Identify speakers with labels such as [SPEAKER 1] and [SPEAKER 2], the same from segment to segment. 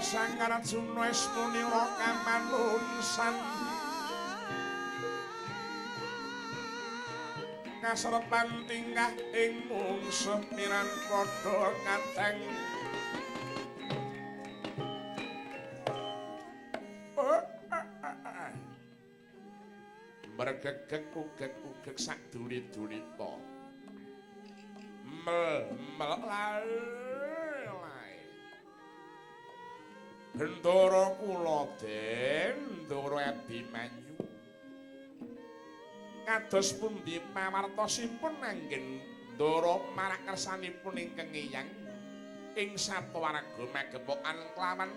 [SPEAKER 1] Sang Arjuna wis muni ora kamanungsan. Kasrepan tingkah ing mung semiran padha kadang. Mergegek ugek-ugek sak duli-dulita. Mel mel lae. Bendara kula Den, Ndara Abimanyu. Kados pundi pawartosipun anggen Ndara marak kersanipun ingkang Eyang ing Saptawaraga magepokan kelawan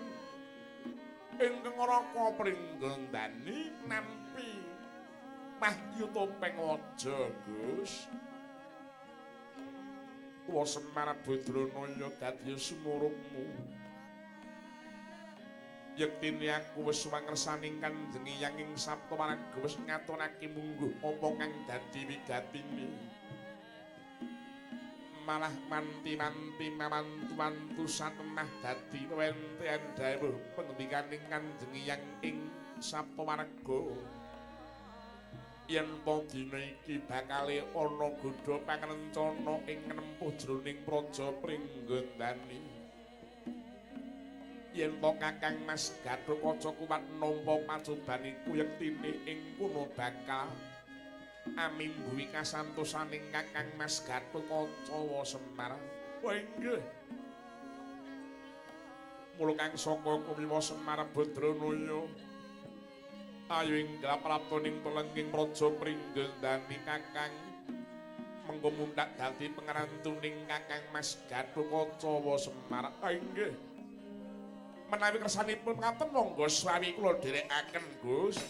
[SPEAKER 1] ingkang Raka Pringgondani nampi wahyu topeng waja Gus. Wa Semar Badranaya dadi sumurupmu. Yektine aku wis wangersani Kanjeng Eyang ing Saptawaraga wis ngaturake mungguh apa kang dadi wigatine. Malah manti-manti mawantu-wantu satemah dadi wentean dawuh pengendikaning Kanjeng Eyang ing Saptawaraga. Yen to dina iki bakale ana godha pangrencana ing nempuh jroning praja Pringgondani. Yen to Kakang Mas Gathotkaca kuwat nampa pacoban iku yektine ing kono bakal amimbuhi kasantosaning Kakang Mas Gathotkaca wa Semar. Wah inggih. Mula kang saka kuwi wa Semar Badranaya ayo ing prapta ning telenging praja Pringgondani Kakang mengko mundhak dadi pengrantuning Kakang Mas Gathotkaca wa Semar. Ah inggih. Menawi kersanipun ngaten monggo swawi kula dherekaken Gus.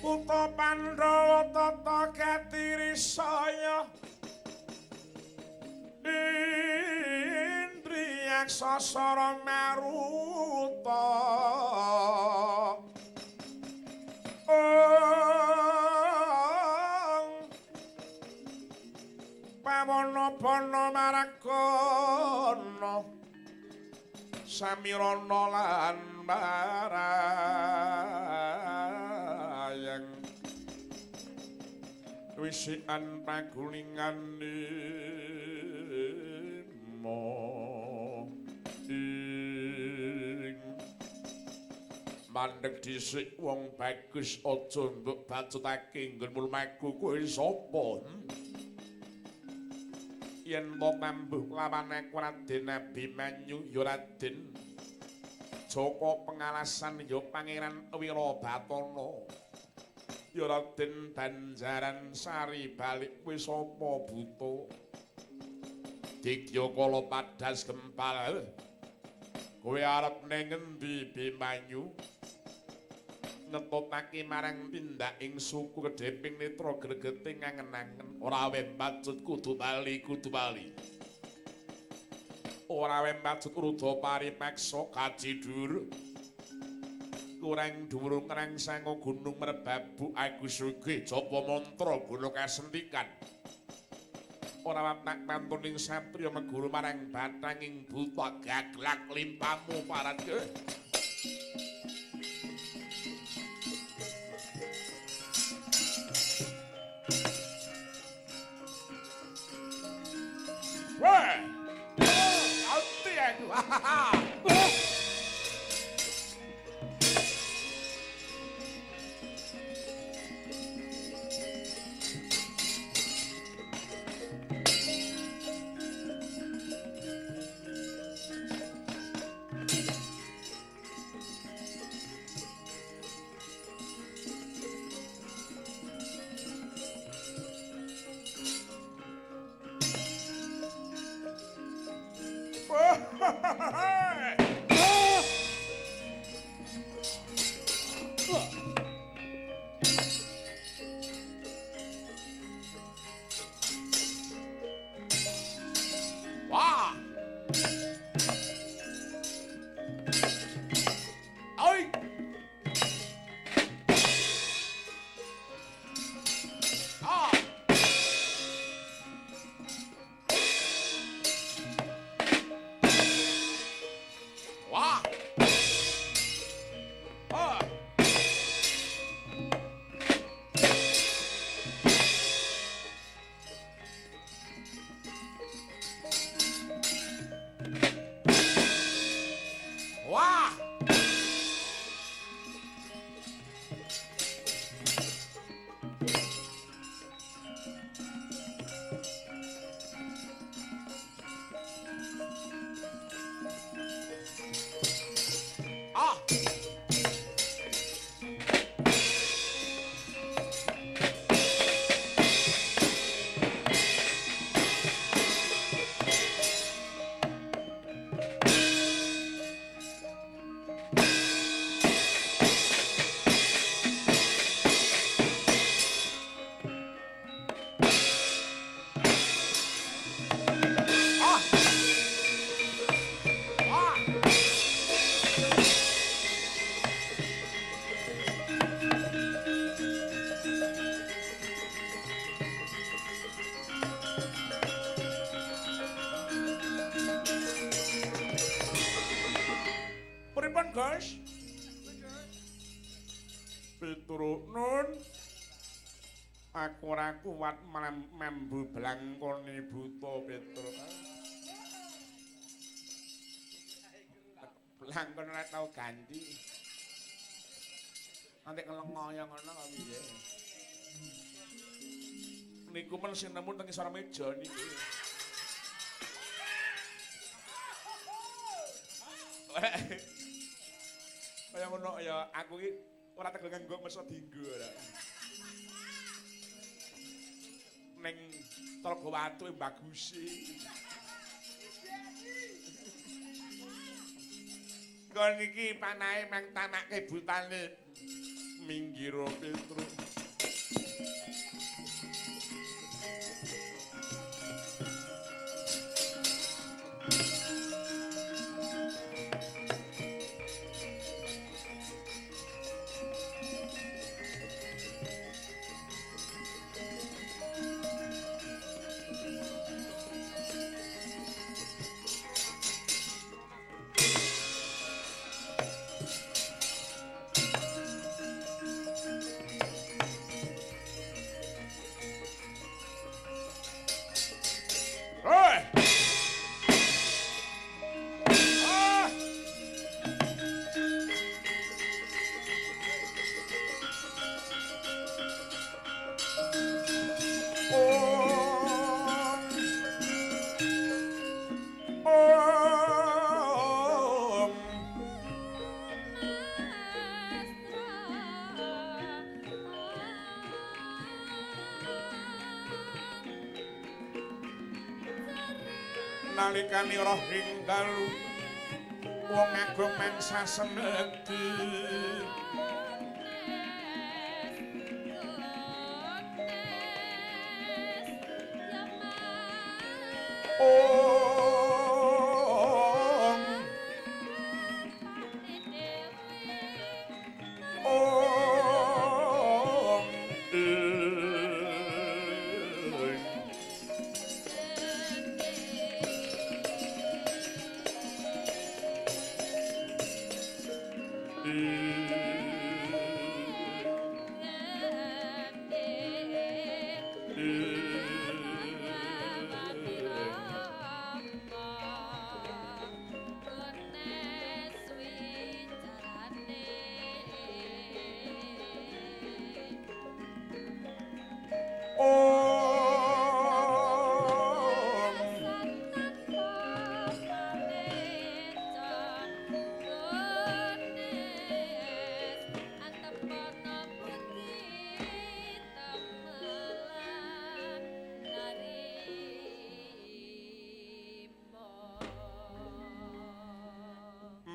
[SPEAKER 1] Putra Pandhawa tata katirisaya Indriyaksa sara maruta. Ong pawana bana maragana samirana lan marayang wisikan pagulingan lima ing mandeg dhisik wong bagus aja mbok bacutake nggon mlumaku kowe sapa? Yen to kambuh lawan aku Raden Abimanyu ya Raden Jaka Pengalasan ya Pangeran Wirabatana ya Raden Banjaran Sari balik kowe sapa buta? Digya kala padas gempal kowe arep ning ngendi Bimanyu? Ngetutake marang tindaking suku kedheping netra gregete ngangen-angen ora weh bacut kudu bali kudu bali ora weh bacut ruda paripeksa kacidur Kurang dhuwur ngrangsanga gunung merbabu aku sugih japa mantra guna kasentikan. Ora watak pantuning satriya meguru marang bathanging buta gaglak limpamu parat. Wah! Anti aku. Wah! Oi! Ah! Wah! Ah! Wah! Ah! Ah! Ah! Pripun, Gus? Petruk nun. Aku ora kuat mambu blangkone buta Petruk. Blangkon ora tau ganti. Nanti kelengoyo ngono kok piye. Niku men sing nemu teng ngisor meja niku. Kaya ngono ya aku iki ora tegel nganggo meso dinggo ora. Ning Tlaga Watu bagusi. Kon iki panahe mang tanake butane minggiro Petruk. Nalikane roh ing dalu wong agung mangsa semedi. Om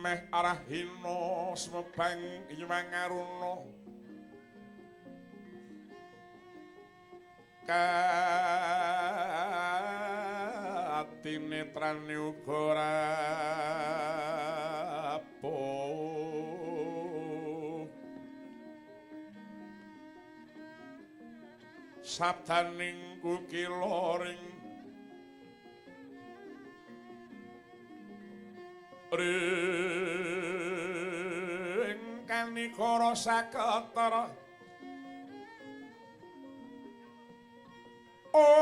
[SPEAKER 1] Meh arahina semebang Hyang Aruna katinetrane uga rapuh sabdaning kukila ring ring kanikara saketara ong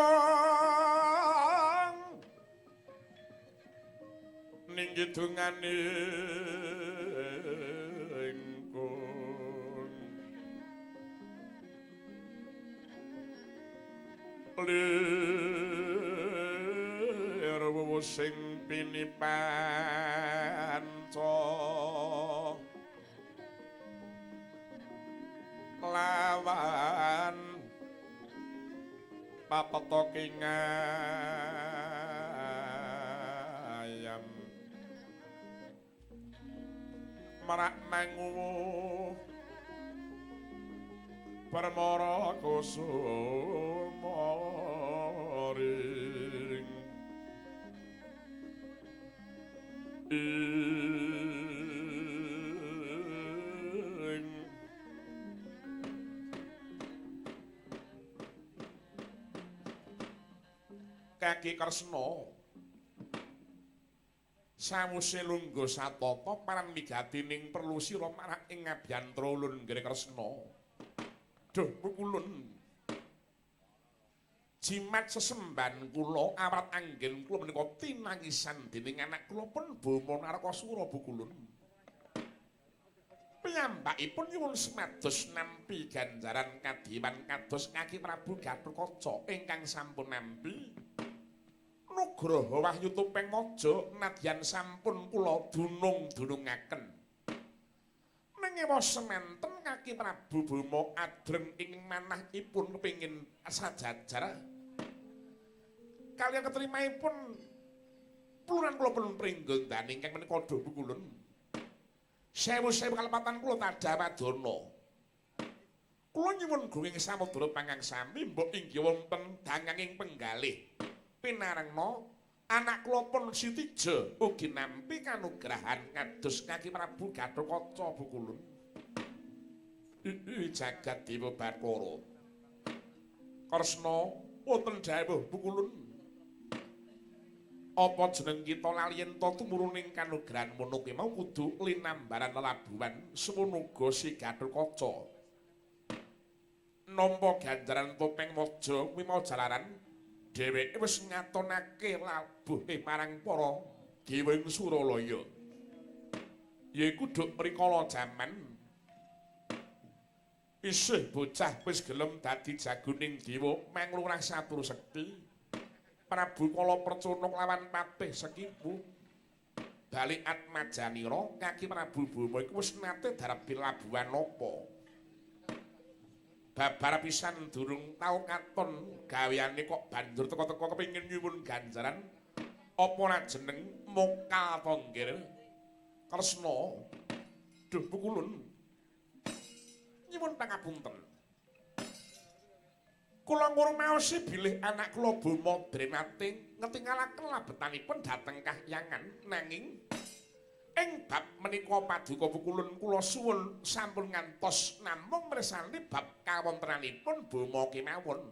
[SPEAKER 1] ning kidungane ingkung lir sing pinipanca lawan papetoking ayam merak manguwuh permara kusuma ring ing Kaki Kresna sawuse lungguh satata paran migati ning perlu sira marak ing ngabyantra ulun nggere Kresna. Duh pukulun jimat sesembahan kula awrat anggen kula menika tinangisan dening anak kula pun Bama Narakasura pukulun. Piyambakipun nyuwun semados nampi ganjaran kadiwan kados Kaki Prabu Gatotkaca ingkang sampun nampi nugraha wahyu topeng maja nadyan sampun kula dunung-dunungaken. Ning ewa sementen Kaki Prabu Bama adreng ing manahipun kepingin sajajar kaliyan ketrimaipun puluran kula pun pringgondani ingkang menika duh pukulun. Sewu-sewu kalepatan kula tadhawadana. Kula nyuwun gunging samudra pangangsami mbok inggih wonten danganging penggalih. Pinarengna anak kula pun Sitija ugi nampi kanugrahan kados Kaki Prabu Gatotkaca pukulun. Jagat Dewa Bathara. Kresna wonten dawuh pukulun. Apa jeneng kita lali yen ta tumuruning kanugrahan mono kuwi mau kudu linambaran lelabuhan semono uga si Gatotkaca. Nampa ganjaran topeng maja kuwi mau jalaran dheweke wis ngatonake labuhe marang para dewa ing Suralaya. Yaiku duk rikala jaman isih bocah wis gelem dadi jagoning dewa manglurah satru sekti. Prabu Kala Percuna lawan Patih Sekipu bali Atmajanira Kaki Prabu Bama iku wis nate darep labuhan apa. Babar pisan durung tau katon gaweane kok banjur teka-teka kepengin nyuwun ganjaran apa ora jeneng mokal tonggir Kresna. Duh pukulun nyuwun pangapunten. Kula ngurmaosi bilih anak kula Bama Drenate ngetingalaken labetanipun dhateng kahyangan nanging ing bab menika paduka pukulun kula suwun sampun ngantos namung mresani bab kawontenanipun Bama kemawon.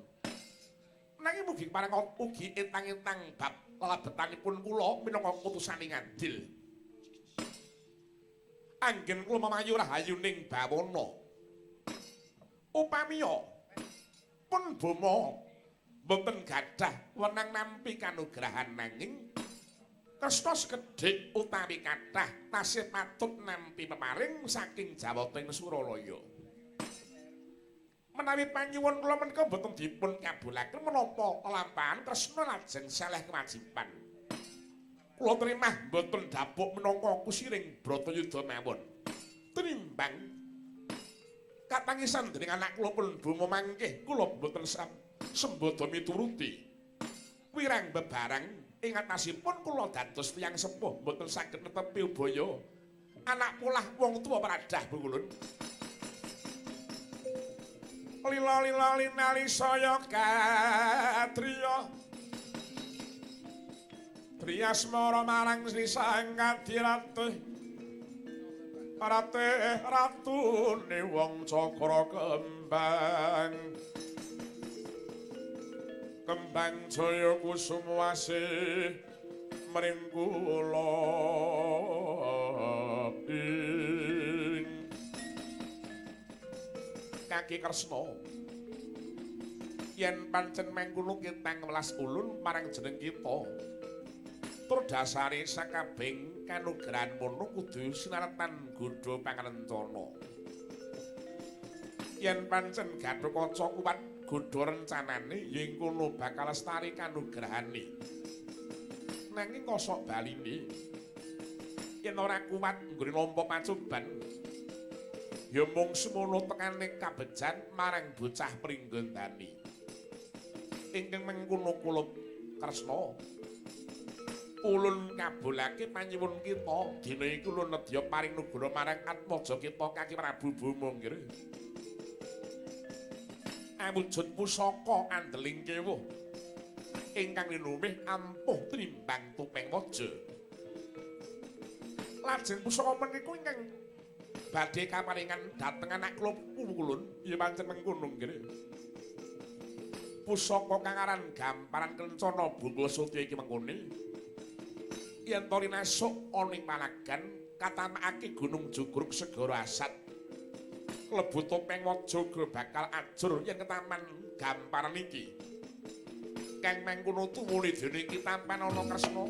[SPEAKER 1] Nanging mugi pareng ugi etang-etang bab labetanipun kula minangka putusaning adil. Anggen kula mamayu rahayuning bawana. Upamiya pun Bama Mboten gadah wenang nampi kanugrahan nanging Kresna sekedhik utawi kathah tasih patut nampi peparing saking Jawata ing Suralaya. Menawi panyuwun kula menika mboten dipun kabulaken menapa lampahan Kresna lajeng saleh kewajiban. Kula trimah mboten dapuk minangka kusiring Bratayuda mawon. Tinimbang katangisan dening anak kula pun Boma mangkih kula mboten sembodo mituruti. Wirang bebarang ing atasipun kula dados tiyang sepuh mboten saged netepi ubaya. Anak polah wong tuwa pradah Bungulun. Lila lila linali saya katriya Triasmara marang Sri Sang Kadiratih Ratih ratune wong cakra kembang Kembang jaya kusumwasih mring kula ing Kaki Kresna yen pancen mengkono kitang welas ulun marang jeneng kita tur dasare sakabeng kanugrahan mono kudu sinaretan godha pangrencana yen pancen Gathotkaca kuwat godha rencanane yen kono bakal lestari kanugrahane nanging kosok baline yen ora kuwat nggone nampa pacoban ya mung semono tekane kabejan marang bocah Pringgondani. Ingkang mengkono kula Kresna ulun kabulake panyuwun kita dina iki ulun nedya paring nugroho marang atmaja kita Kaki Prabu Boma nggih. Awujud pusaka andeling kewuh ingkang linumih ampuh tinimbang topeng waja. Lajeng pusaka menika ingkang badhe kaparingan dhateng anak kula Pungkulun ya pancen mengkono nggih. Pusaka kang aran Gamparan Kencana Bungkul Satya iki mengkone yen to rinasuk ana ing palagan katamakake Gunung Jugruk Segara Asat klebu topeng waja bakal ajur yen ketaman gamparan iki. Kang mengkono tumuli dene iki tampan ana Kresna.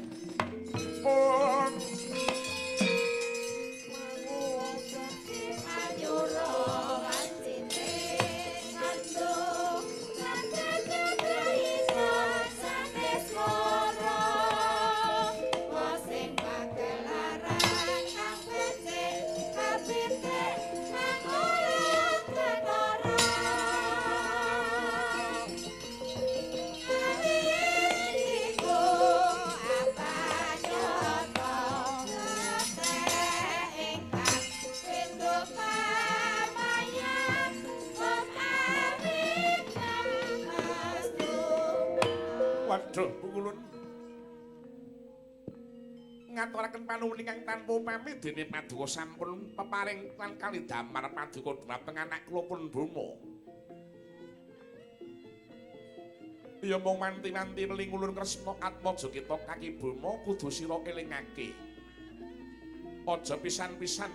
[SPEAKER 1] Pun waduh Pungkulun ngaturaken panuwun ingkang tanpa upami dene paduka sampun peparing lan kalidamar paduka dhumateng anak kula pun Boma. Ya mung manti-manti weling ulun Kresna atmaja kita Kaki Boma kudu sira elingake. Aja pisan-pisan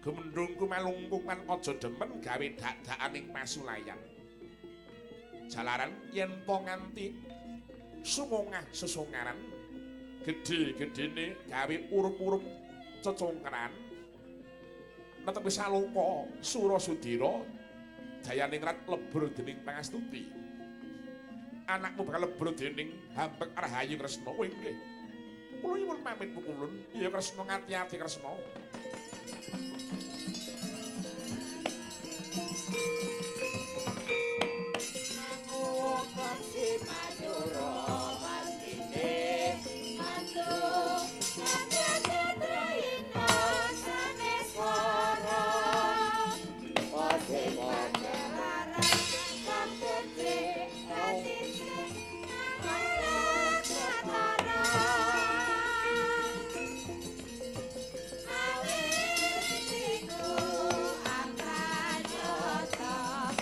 [SPEAKER 1] gemendhung kumalungkung lan aja demen gawe dak-dakaning pasulayan. Jalaran yen to nganti sumongah sesongaran gedhe-gedhene gawe urup-urup cecongkran netepi saloka Sura Sudira jayaningrat lebur dening pangastuti anakmu bakal lebur dening Hambek Rahayu Kresna. Oh nggih kula nyuwun pamit pukulun ya Kresna ngati-ati Kresna.
[SPEAKER 2] Awit iku apa nyata.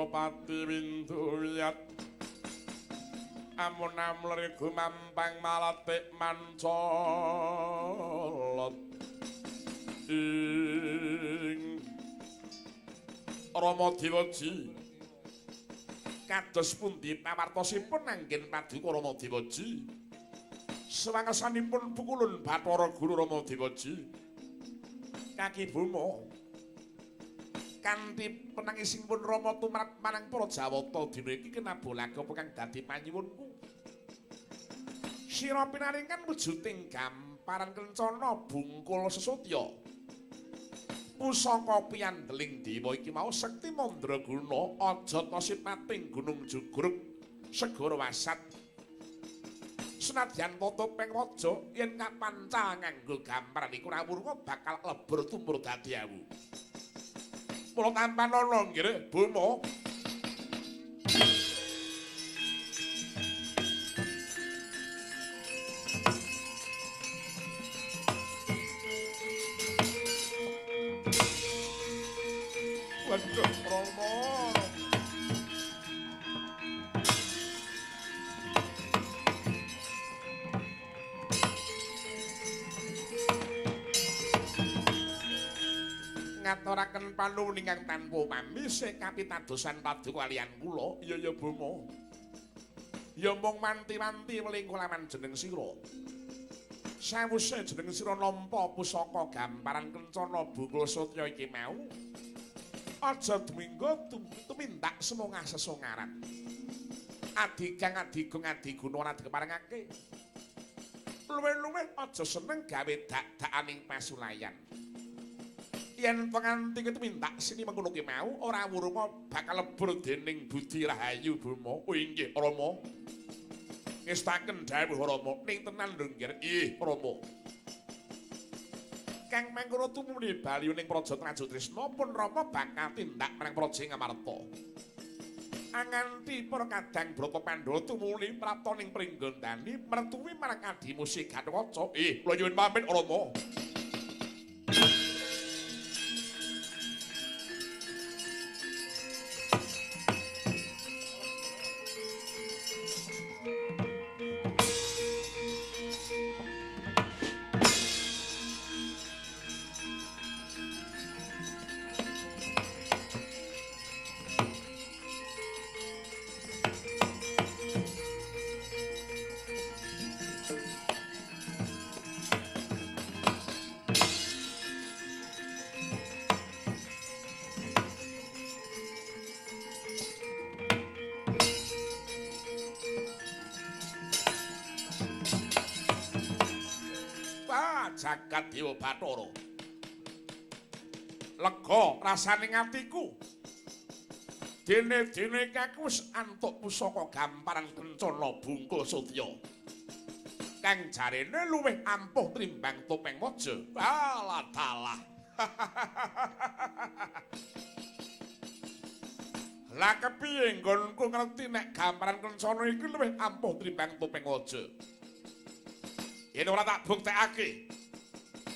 [SPEAKER 1] Surapati Winduyat amun amler gumampang malatik mancolot ing Rama Dewaji kados pundi pawartosipun anggen paduka Rama Dewaji sawangesanipun pukulun Bathara Guru Rama Dewaji kaki Buma kanthi penangisipun Rama tumrap marang para Jawata dina iki kenabulake apa kang dadi panyuwunku. Sira pinaringan wujuding gamparan kencana bungkul sesotya. Pusaka piyandeling dewa iki mau sekti mandraguna aja sipating gunung jugruk segara wasat. Senadyan topeng waja yen kapancal nganggo gamparan iku ora wurunga bakal lebur tumur dadi awu. Mula tampanana nggih Buma. Waduh, Rama. Ngaturaken panuwun ingkang tanpa pamit kapitadosan paduka kaliyan kula. Iya ya Buma. Ya mung wanti-wanti weling kulawan jeneng sira. Sawise jeneng sira nampa pusaka gamparan kencana bungkul satya iki mau, aja dumingga tumindak semongah sesongaran. Adigang adigung adiguna ora dikeparengake. Luwih-luwih aja seneng gawe dak-dakaning pasulayan. Yen penganti tumindak sini mengkono ki mau ora wurunga bakal lebur dening budi rahayu Buma. Oh inggih Rama. Ngestaken dawuh Rama ning tenan lho nggih. Ih Rama. Kang mangkono tumuni bali ning Praja Trajutrisna pun Rama bakal tindak marang Praja Ngamarta. Anganti para kadang Brata Pandhawa tumuli prapta ning Pringgondani mertuwi marang adimu Si Gatotkaca. Ih kula nyuwun pamit Rama. Jagat Dewa Bathara. Lega rasane atiku. Dene-dene aku wis antuk pusaka gamparan kencana bungkul satya. Kang jarene luwih ampuh tinimbang topeng waja. Alah dalah. Lah kepiye nggonku ngerti nek gamparan kencana iki luwih ampuh tinimbang topeng waja? Yen ora tak buktekake.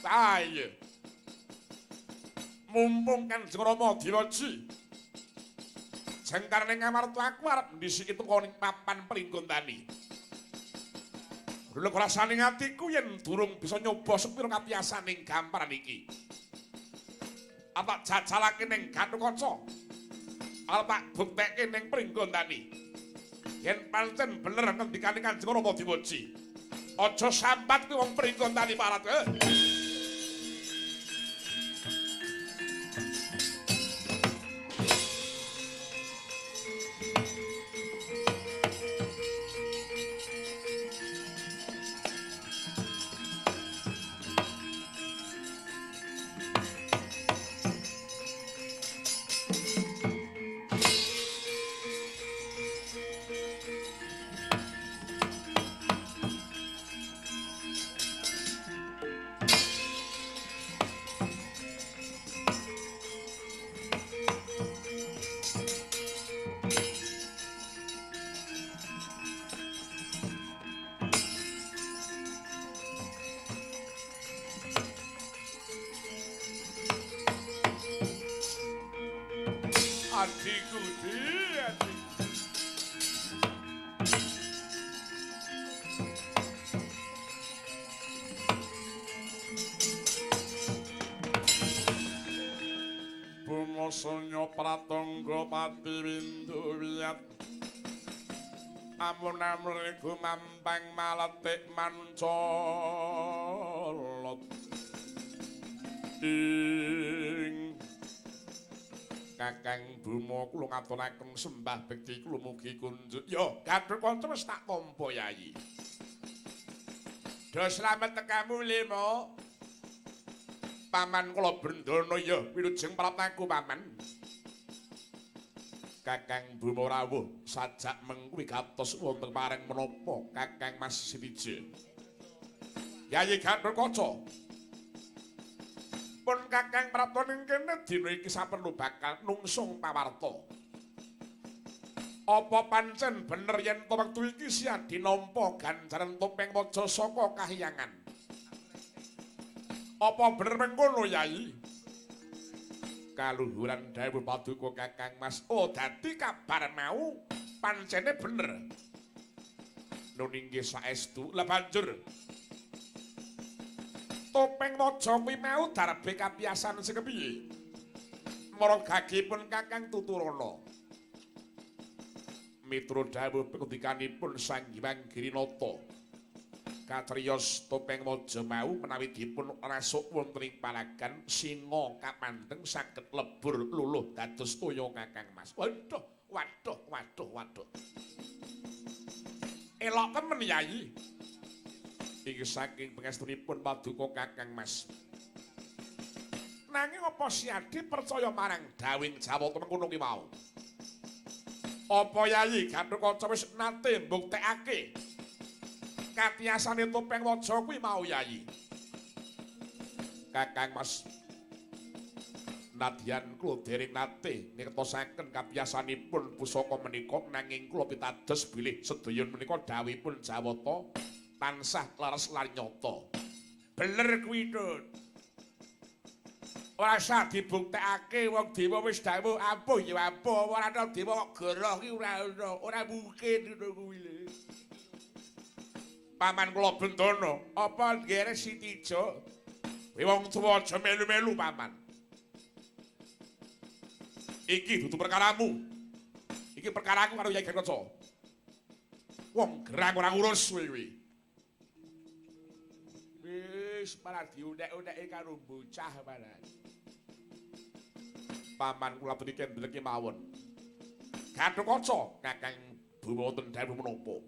[SPEAKER 1] Ayo. Mumpung Kanjeng Rama Dewaji jengkar ning Ngamarta aku arep ndhisiki teka ning papan Pringgondani. Ruluk rasane atiku yen durung bisa nyoba sepira kapiyasaning gamparan iki. Apa jajalake ning Gatotkaca. Arep tak buktekke ning Pringgondani. Yen pancen bener ngendikane Kanjeng Rama Dewaji. Aja sambat kuwi wong Pringgondani parat. Adikudi. Pati windu wiyat amun amriku mampang maletik mancolot ing Kakang Buma kula ngaturaken sembah bekti kula mugi kunjuk. Yo, Gathotkaca wis tak tampa Yayi. Do slamet tekamu limo. Paman kula Brendana ya wilujeng praptaku paman. Kakang Buma rawuh sajak mengku wigatos wonten pareng menapa Kakang Mas Sitija. Yayi Gathotkaca. Pun Kakang Prapta ning kene dina iki saperlu bakal nungsung pawarta. Apa pancen bener yen to wektu iki Siadi nampa ganjaran topeng waja saka kahyangan? Apa bener mengkono Yayi? Kaluhuran dawuh paduka Kakang Mas. Oh, dadi kabar mau pancene bener. Nun inggih saestu. Lah banjur topeng waja kuwi mau darbe kapiyasan sing kepiye? Maragagipun Kakang tuturana. Mitra dawuh pengendikanipun Sang Hyang Girinata. Katriyos topeng waja mau menawi dipun rasuk wonten ing palagan singa kapandheng saged lebur luluh dados toya Kakang Mas. Waduh, waduh, waduh, waduh. Elok temen Yayi. Iki saking pangestunipun paduka Kakang Mas. Nanging apa Siadi percaya marang dawing Jawata mengkono ki mau? Apa Yayi Gathotkaca wis nate mbuktekake katiyasane topeng waja kuwi mau Yayi? Kakang Mas, nadyan kula dereng nate ngertosaken kapiyasanipun pusaka menika, nanging kula pitados bilih sedaya menika dawuhipun Jawata tansah leres lan nyata. Bener kuwi, Tut. Ora usah dibuktekake wong dewa wis dawuh ampuh ya ampuh, ora ana dewa kok goroh ki ora ana, ora mungkin ngono kuwi lho. Paman kula Bendana, apa nggere Sitija? Kowe wong tuwa aja melu-melu, Paman. Iki dudu perkaramu. Iki perkaraku karo Yai Gathotkaca. Wong gerang ora ngurus kowe kuwi. Wis malah diunek-uneki karo bocah malah. Paman kula puniki kendel kemawon. Gathotkaca Kakang Buma wonten dawuh menapa?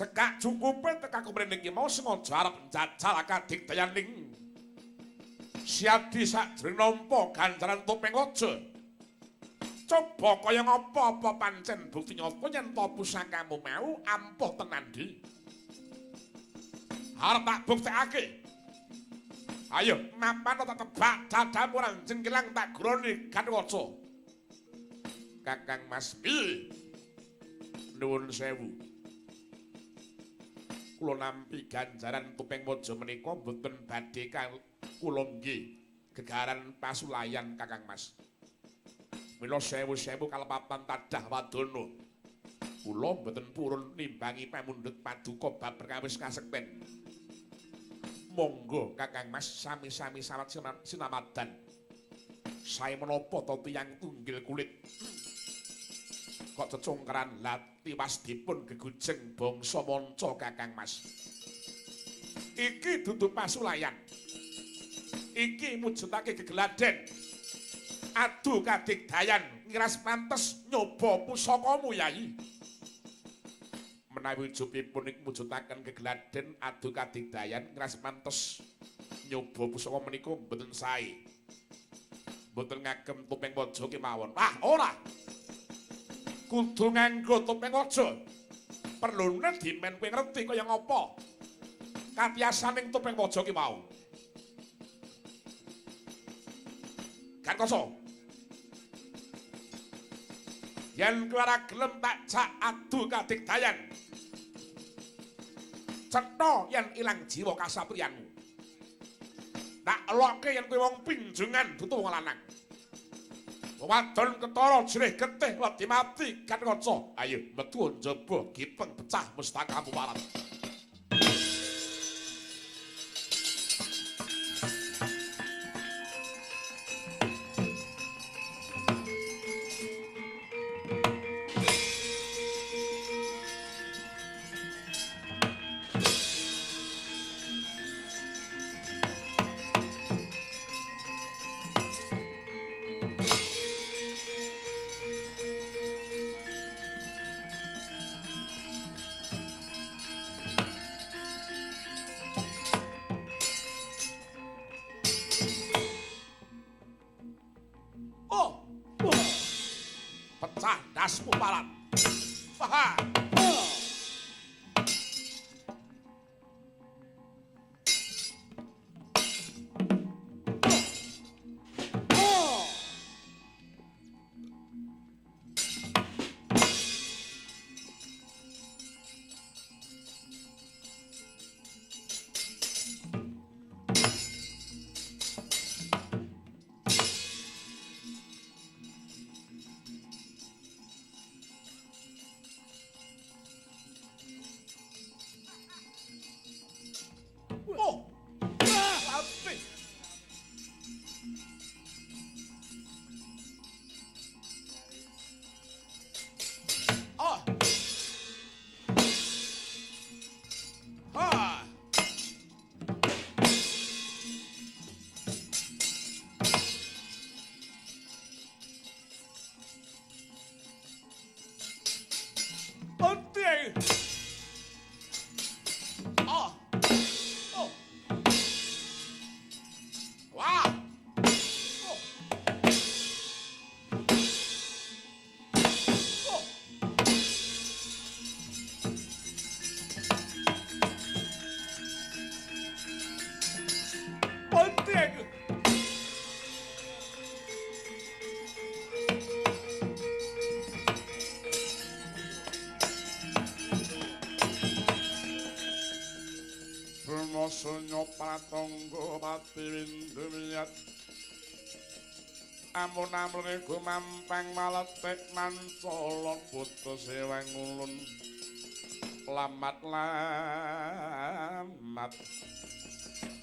[SPEAKER 1] Cekak cukupe tekaku mrene iki mau sengaja arep njajal kadigdayaning Siadi sajroning nampa ganjaran topeng waja. Coba kaya ngapa apa pancen bukti nyata yen to pusakamu mau ampuh tenan di. Arep tak buktekake. Ayo mapan tak tebak dadamu ora jengkelang tak grone Gathotkaca. Kakang Mas piye? Nuwun sewu. Kula nampi ganjaran topeng waja menika mboten badhe kula nggih gegaran pasulayan Kakang Mas. Mila sewu-sewu kalepatan tadah wadana. Kula mboten purun nimbangi pamundhut paduka bab perkawis kasekten. Monggo Kakang Mas sami-sami sawat sinamadan. Sae menapa to tiyang tunggil kulit? Kok cecungkeran la tiwas dipun gegujeng bangsa manca Kakang Mas. Iki dudu pasulayan. Iki mujudake gegeladen. Adu kadigdayan ngiras pantes nyoba pusakamu Yayi. Menawi ujubipun iki mujudaken gegeladen adu kadigdayan ngiras pantes nyoba pusaka menika mboten sae. Mboten ngagem topeng waja kemawon. Ah, ora. Kudu nganggo topeng waja. Perlune dimen kowe ngerti kaya ngapa katiyasaning topeng waja ki mau. Gathotkaca. Yen kowe ora gelem tak jak adu kadigdayan. Cetha yen ilang jiwa kasatriyanmu. Tak elokke yen kowe wong pinjungan dudu wong lanang. Wadon ketara jerih getih wedi mati Gathotkaca. Ayo metu njaba gipeng pecah mustakamu parat. Awas Muparat. Wah. Sunyo pratangga pati windu wiyat amun amrene gumampang maletik mancala putus ewang ulun lamat lamat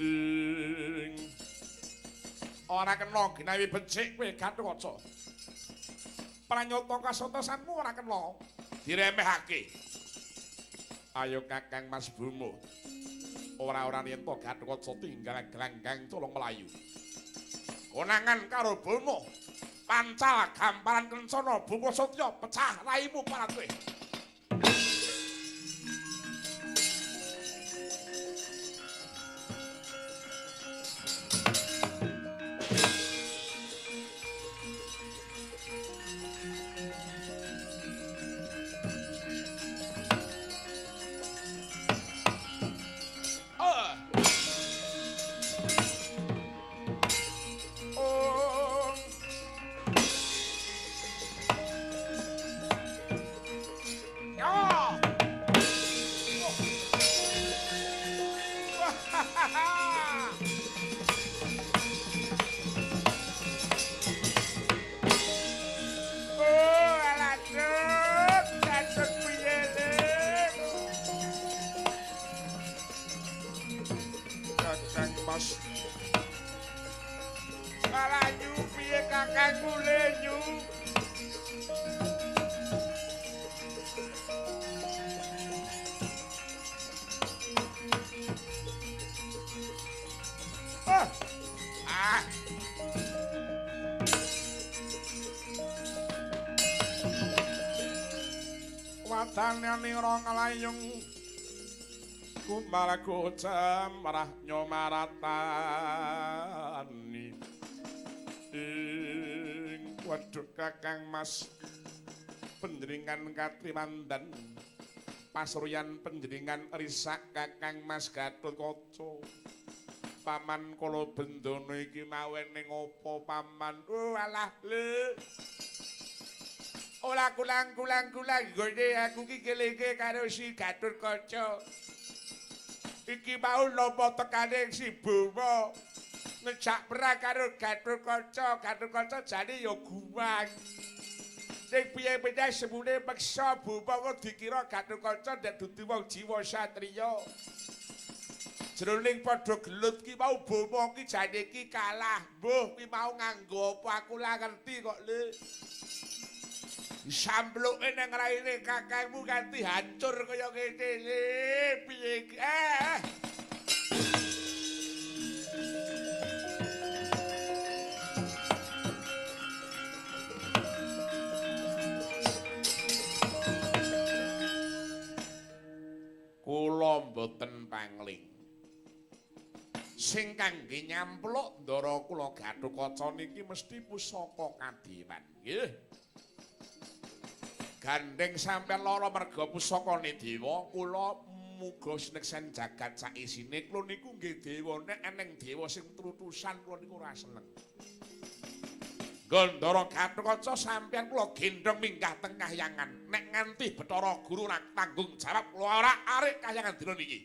[SPEAKER 1] ing ora kena ginawi becik kowe Gathotkaca pranyata kasotosanmu ora kena diremehake. Ayo Kakang Mas Bumo, ora-ora yen to Gathotkaca tinggal glanggang colong melayu. Konangan karo Bomo, pancal gamparan kencana Bungko Satya pecah raimu parat kowe. Watane ora nglayung kumalaku cemrah nyomaratani ing waduh Kakang Mas panjenengan katrimandan pasuryan panjenengan risak Kakang Mas Gathotkaca. Paman kala bendana iki mawene ngopo paman? Oh alah le. Ora kulang-kulang-kulang gone aku ki keleke karo si Gathotkaca. Iki mau napa tekane si Bomo ngejak perang karo Gathotkaca. Gathotkaca jane ya guwang. Ning piye-piye semune meksa Bomo kok dikira Gathotkaca ndak dudu wong jiwa satriya. Jroning padha gelut ki mau Bomo ki jane ki kalah. Mbuh ki mau nganggo apa aku la ngerti kok le. Sampluke nang raine kakangmu ganti hancur kaya ngene le piye iki. Kula mboten pangling. Sing kangge nyampluk ndara kula Gathotkaca niki mesti pusaka kadewan nggih. Gandeng sampeyan lara merga pusakane dewa, kula muga sineksen jagat saisine. Kula niku nggih dewa, nek eneng dewa sing trutusan kula niku ora seneng. Gandara Gatotkaca sampeyan kula gendhong minggah teng kahyangan. Nek nganti Bathara Guru ora tanggung jawab kula ora arik kahyangan dina niki.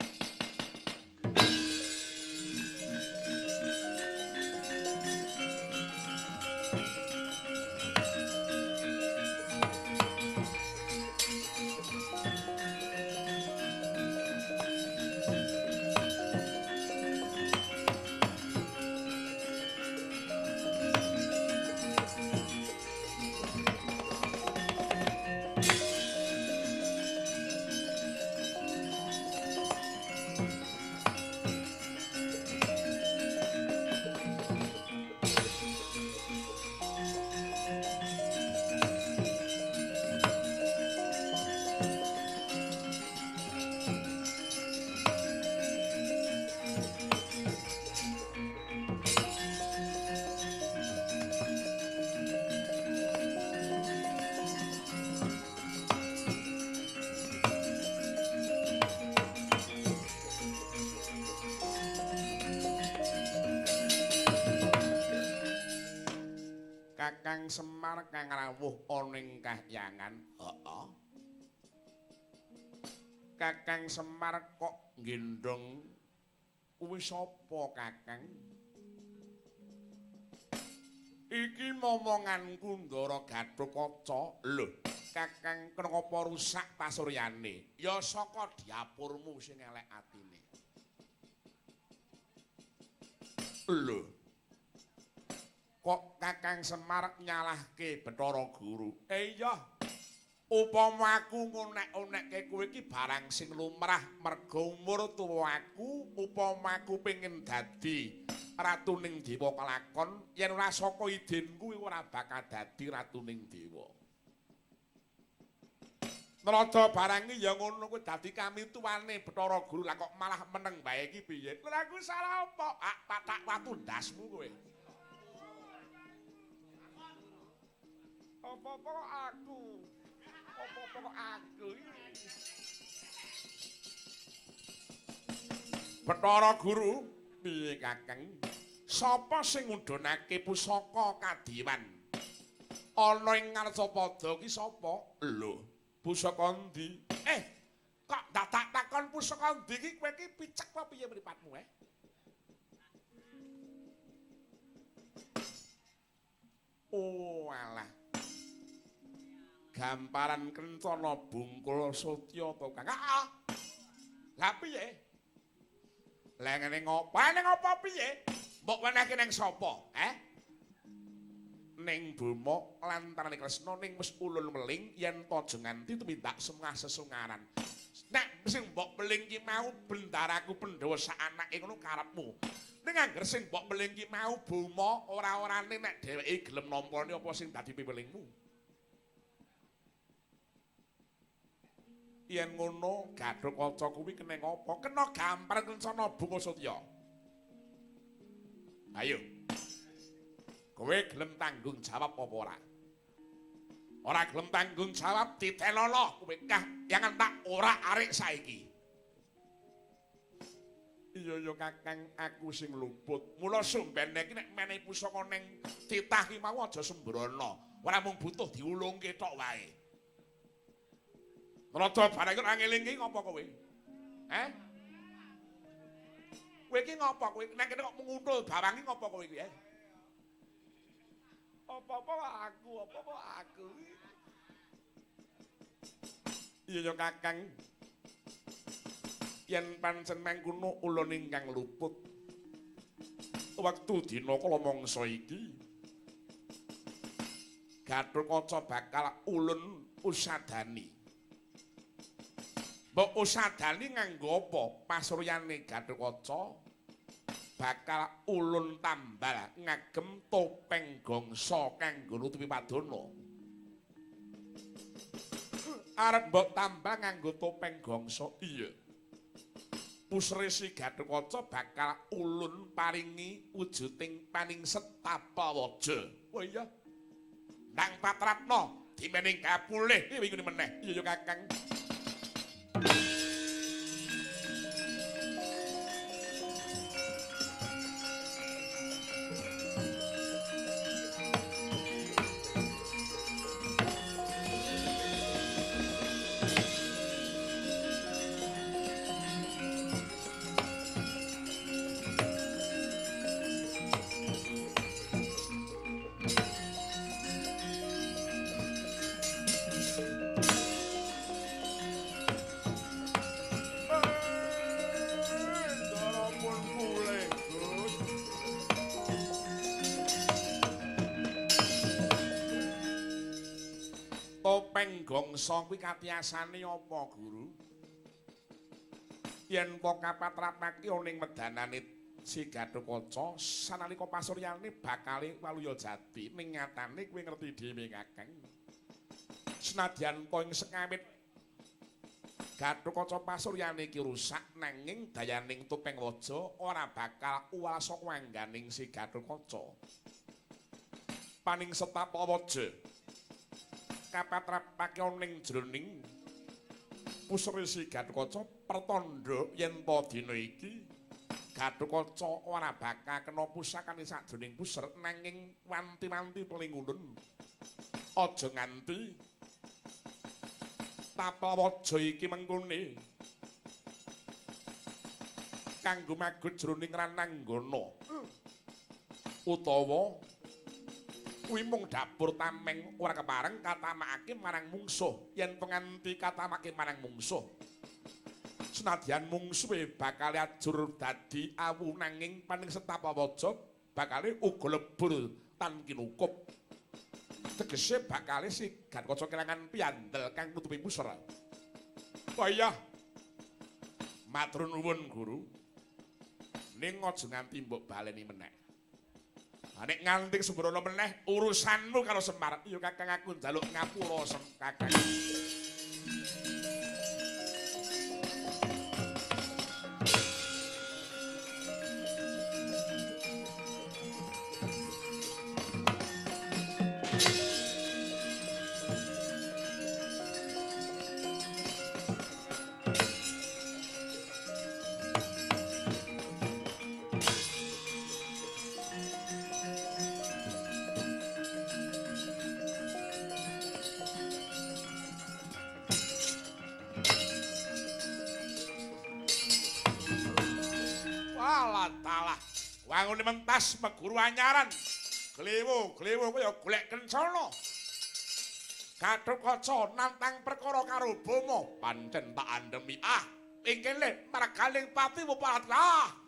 [SPEAKER 1] Kakang Semar kang rawuh ana ing kahyangan. Heeh. Kakang Semar kok nggendhong kuwi sapa, Kakang? Iki momonganku Ndara Gatotkaca. Lho, Kakang kenapa rusak pasuryane? Ya saka diapurmu sing elek atine. Lho. Kok Kakang Semar nyalahke Bathara Guru? Iya. Upama aku ngonek-onekke kowe iki barang sing lumrah merga umur tuwa aku, upama aku pengin dadi ratuning dewa kelakon, yen ora saka idinku ora bakal dadi ratuning dewa. Nrada barang iki ya ngono kuwi dadi kamituwane Bathara Guru, lah kok malah meneng bae iki piye? Lah aku salah apa? Ah, patak watu ndasmu kowe. Apa-apa kok aku? Apa-apa kok aku? Bathara Guru, piye Kakang? Sapa sing ngudhunake pusaka kadiwan? Ana ing Ngarcapada ki sapa? Lho, pusaka endi? Kok dadak takon pusaka endi ki kowe ki picek apa piye mripatmu, eh? Oh, alah. Gamparan kencana bungkul satya to, Kang. Heeh. Lah piye? Lah ngene ngopo? Ning apa piye? Mbok wenehke ning sapa, eh? Ning Boma lantaran Kresna ning wis ulun meling yen to aja nganti tumindak sengah sesungaran. Nek sing mbok meling ki mau bendaraku Pandhawa sak anake ngono karepmu. Ning angger sing mbok meling ki mau Boma ora-orane nek dheweke gelem nampani apa sing dadi piwelingmu. Yen ngono Gatotkaca kuwi kena apa? Kena gampar kencana Bunga Satya. Ayo. Kowe gelem tanggung jawab apa ora? Ora gelem tanggung jawab ditelolo kowe kahyangan tak ora arik saiki. Iya ya Kakang, aku sing luput. Mula sumbene iki nek menehi pusaka ning titah ki mau aja sembrono. Ora mung butuh diulungke tok wae. Rada barang ora ngelingi ngopo kowe? Eh? Kowe iki ngopo kowe? Nek kene kok menguntul bawang iki ngopo kowe iki, eh? Apa-apa aku, apa-apa aku. Iya ya Kakang. Yen pancen mangkono ulun ingkang luput. Wektu dina kala mangsa iki Gatotkaca bakal ulun usadani. Mbok usadani nganggo apa? Pasuryane Gatotkaca bakal ulun tambal ngagem topeng gongso kanggo nutupi padana. Arep mbok tambal nganggo topeng gongso? Iya. Pusresi Gatotkaca bakal ulun paringi wujuding paningset tapa waja. Oh iya. Ndang patratna Dimening kapulih wingi meneh. Iya ya Kakang. Topeng gongso kuwi katiasane apa, Guru? Yen to kapatrapake ning medanane Si Gatotkaca sanalika pasuryane bakale waluya jati. Ning nyatane kowe ngerti dhewe, Kakang. Senadyan to ing sekawit Gatotkaca pasuryane iki rusak, nanging dayaning topeng waja ora bakal uwal saka angganing Si Gatotkaca. Paning setapa waja kapatrapake ning jroning pusere Si Gatotkaca pertandha yen ta dina iki Gatotkaca ora bakal kena pusakane sajroning puser, nanging wanti-wanti pelingulun aja nganti tapel waja iki mengkone kanggo magut jroning rananggana utawa kuwi mung dapur tameng ora kepareng katamakake marang mungsuh. Yen penganti katamake marang mungsuh, senadyan mungsuhe bakal ajur dadi awu, nanging paning setapa waja bakale uga lebur tan kinukup. Tegese bakale Si Gatotkaca kelangan piandel kang nutupi puser. Oh iya, matur nuwun Guru. Ning aja nganti mbok baleni meneh. Nek nganti sembrono meneh urusanmu karo Semar. Iya Kakang, aku njaluk ngapura Kakang. Wangune mentas meguru anyaran. Glewo-glewo kaya golek kencana. Gatotkaca nantang perkara karo Bama, pancen tak andemi. Ah, ing kene margaling pati wupalat. Ah.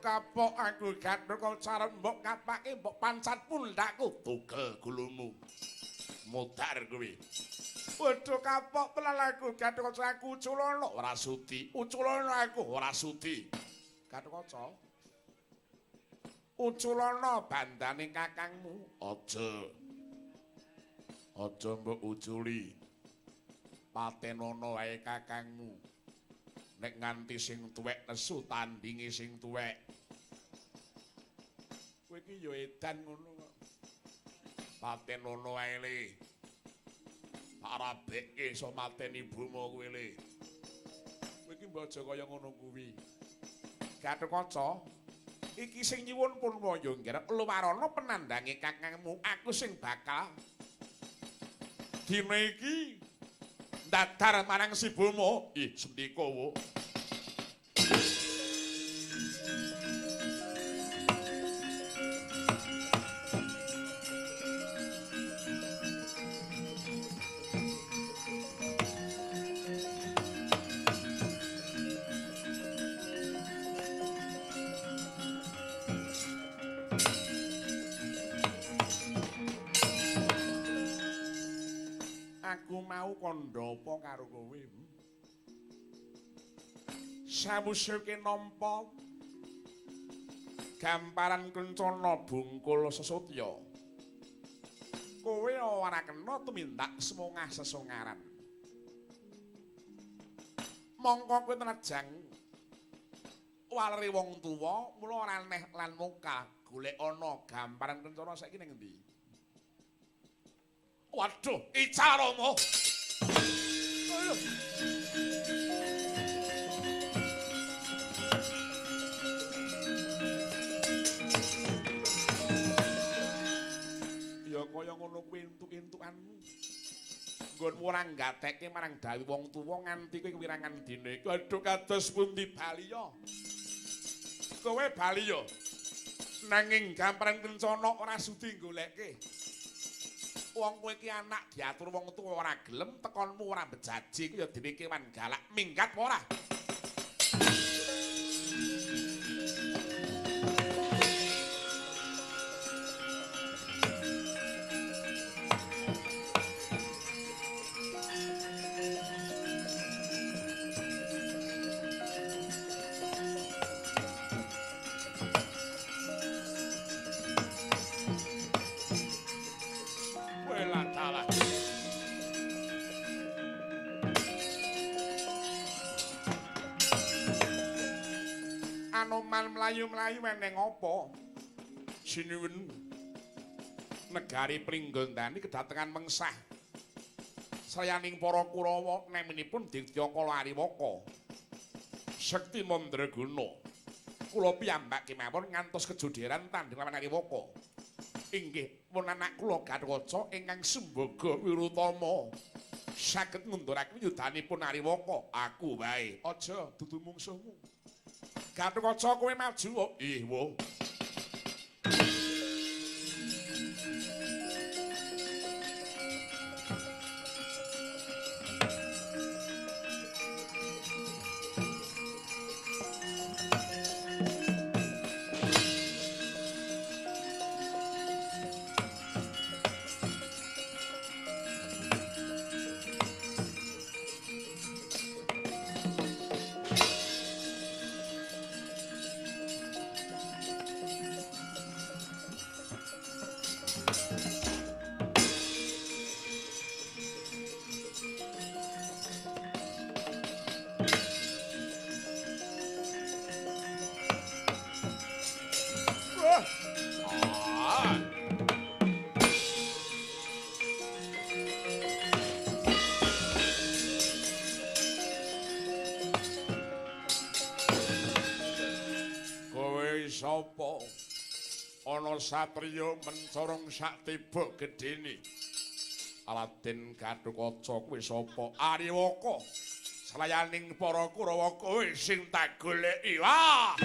[SPEAKER 1] Kapok aku Gatotkaca mbok kapake mbok pancat pundhakku tugel gulumu mudhar kuwi. Padha kapok tenan aku Gatotkaca, aku uculana ora sudi, uculana aku ora sudi. Gatotkaca uculana bandane kakangmu. Aja aja mbok uculi, patenono wae kakangmu. Nek nganti sing tuwek nesu tandinge sing tuwek. Kowe iki ya edan ngono kok. Patenono wae le. Tak rabekke iso mateni Bama kowe le. Kowe iki mbok aja kaya ngono kuwi. Gatotkaca, iki sing nyuwun pun waya nggir luwarana penandange kakangmu, aku sing bakal dina iki ndadar marang si Bama. Ih, sendika wo. Aku mau kandha apa karo kowe? Sawise kowe nampa gamparan kencana bungkul sesotya, kowe ora kena tumindak semongah sesongaran. Mongko kowe trejang walere wong tuwa, mula ora neh lan mokal golek ana gamparan kencana saiki ning endi? Waduh, Icarama. Ayo. Ya kaya ngono kuwi entuk-entukanmu. Nggonmu ora nggatekke marang dawuh wong tuwa nganti kowe kewirangan dina iki. Aduh, kados pundi bali ya? Kowe bali ya. Nanging gamparan kencana ora sudi goleke. Wong kowe iki anak diatur wong tuwa ora gelem, tekonmu ora bejaji ku ya dene kewan galak. Minggat apa ora? Anoman mlayu-mlayu eneng apa? Sinuwun negari Pringgondani kedatengan mengsah. Sayaning para Kurawa neminipun Dityakala Ariwaka. Sekti mandraguna. Kula piyambak kemawon ngantos kejodheran tandhing lawan Ariwaka. Inggih pun anak kula Gatotkaca ingkang semboga wirutama saged ngunduraken yudanipun Ariwaka. Aku wae aja dudu mungsuhmu. Gatotkaca kowe maju. Ih, wo. Sapa ana satriya mencorong sak tiba gedene? Raden Gatotkaca kuwi sapa? Ariwaka. Selayaning para Kurawa kowe sing tak goleki. Wah!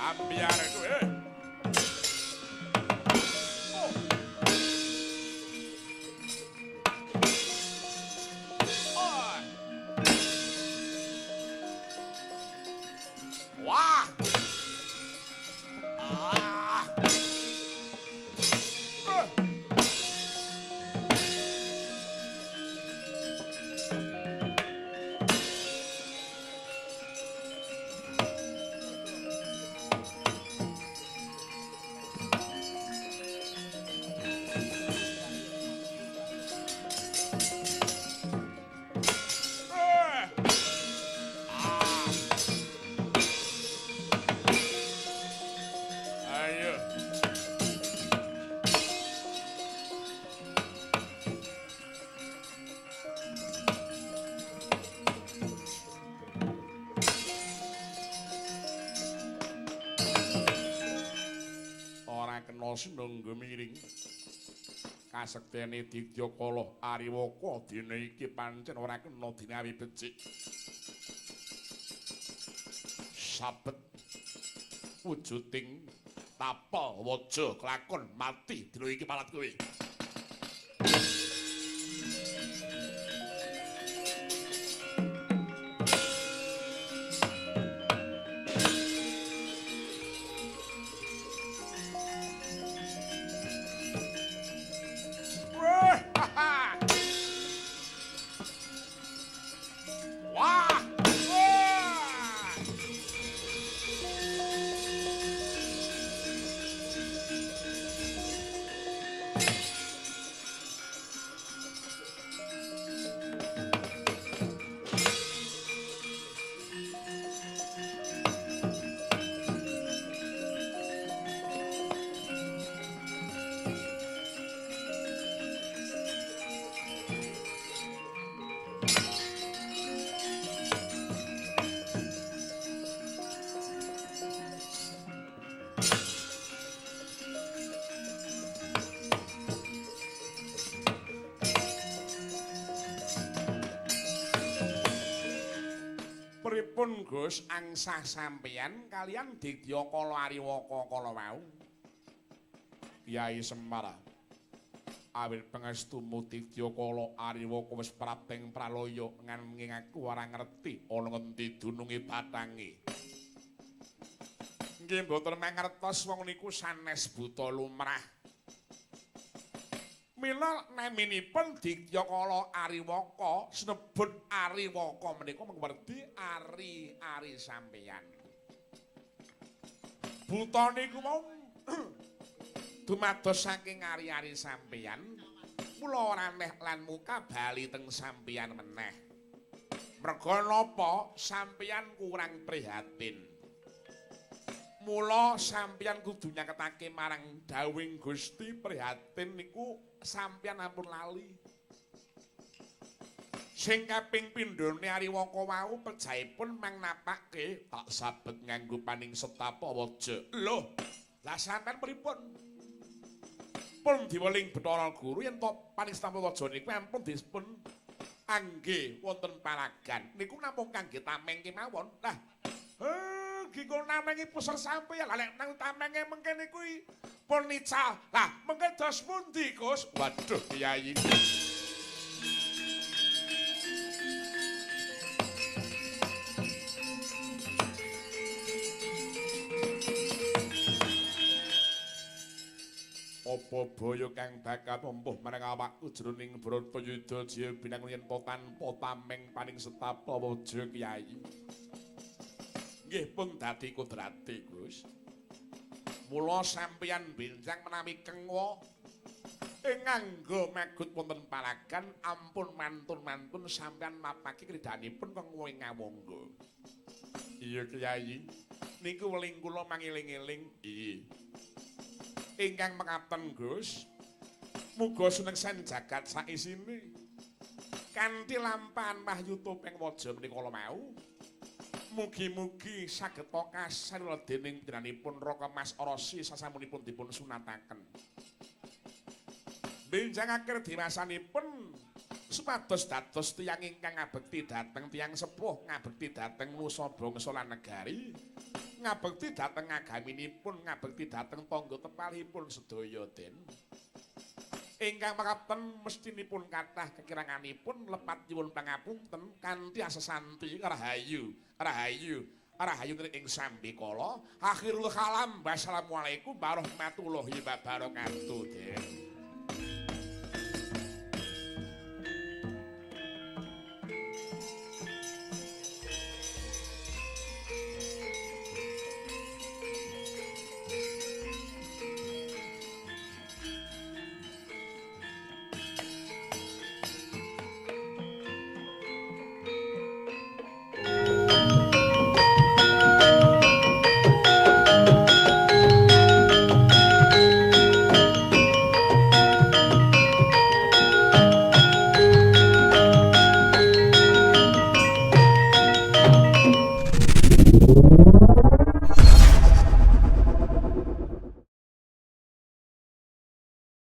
[SPEAKER 1] Ambiar kowe. Oh. Wah. Ah. Seneng gemiring kasektene Dityakala Ariwaka dina iki pancen ora kena dinawi becik. Sabet wujuding tapa waja kelakon mati dina iki palat kowe. Gus angsah sampeyan kalian Digdya Kala Ariwaka kala wau. Kyai Semar, awit pangestumu Digdya Kala Ariwaka wis prapteng pralaya nanging aku ora ngerti ana ngendi dununge batange. Nggih mboten mangertos wong niku sanes buta lumrah. Mila naminipun Digdya Kala Ariwaka sinebut Ariwaka menika mengwerdi ari-ari sampeyan. Buta niku mau dumados saking ari-ari sampeyan, mula ora neh lan muka bali teng sampeyan meneh. Merga napa sampeyan kurang prihatin. Mula sampeyan kudu nyaketake marang dawuhing Gusti prihatin niku sampeyan ampun lali. Sing kaping pindhone Ariwaka wau pejahipun mang napake tak sabet nganggo paning setapa waja. Lho, lah sampeyan pripun? Pun diweling Bathara Guru yen to paning setapa waja niku ampun dipun angge wonten palagan. Niku namung kangge tameng kemawon. Lah, kiko namengi puser sampeyan. Lah nek nang tamenge mengke niku pun nical. Lah mengke dos pundi, Gus? Waduh, Kyai. Apa baya kang bakal mempuh marang awakku jroning Bratayuda Jaya binangun yen to tanpa tameng paning setapa waja, Kyai. Nggih pun dadi kodrate, Gus. Mula sampeyan benjang menawi kengwa ing nganggo magut wonten palagan ampun mantun-mantun sampeyan mapake kridanipun kengwa ing ngawangga. Iya, Kyai. Niku weling kula mangiling-eling. Iya. Ingkang mekaten, Gus. Muga sunengsan jagat saisine. Kanthi lampahan wahyu topeng waja menika mau. Mugi-mugi saged kasan dening panjenenganipun Raka Mas Rasi sasampunipun dipun sunataken. Benjang akhir dewasanipun supados dados tiyang ingkang ngabekti dhateng tiyang sepuh, ngabekti dhateng nusa bangsa lan negari, ngabekti dhateng agaminipun, ngabekti dhateng tangga tepalihipun sedaya den. Ingkang mekaten mestinipun kathah kekiranganipun lepat nyuwun pangapunten kanthi asesanti rahayu rahayu rahayu ing sambikala. Akhirul kalam, wassalamualaikum warahmatullahi wabarakatuh. Den.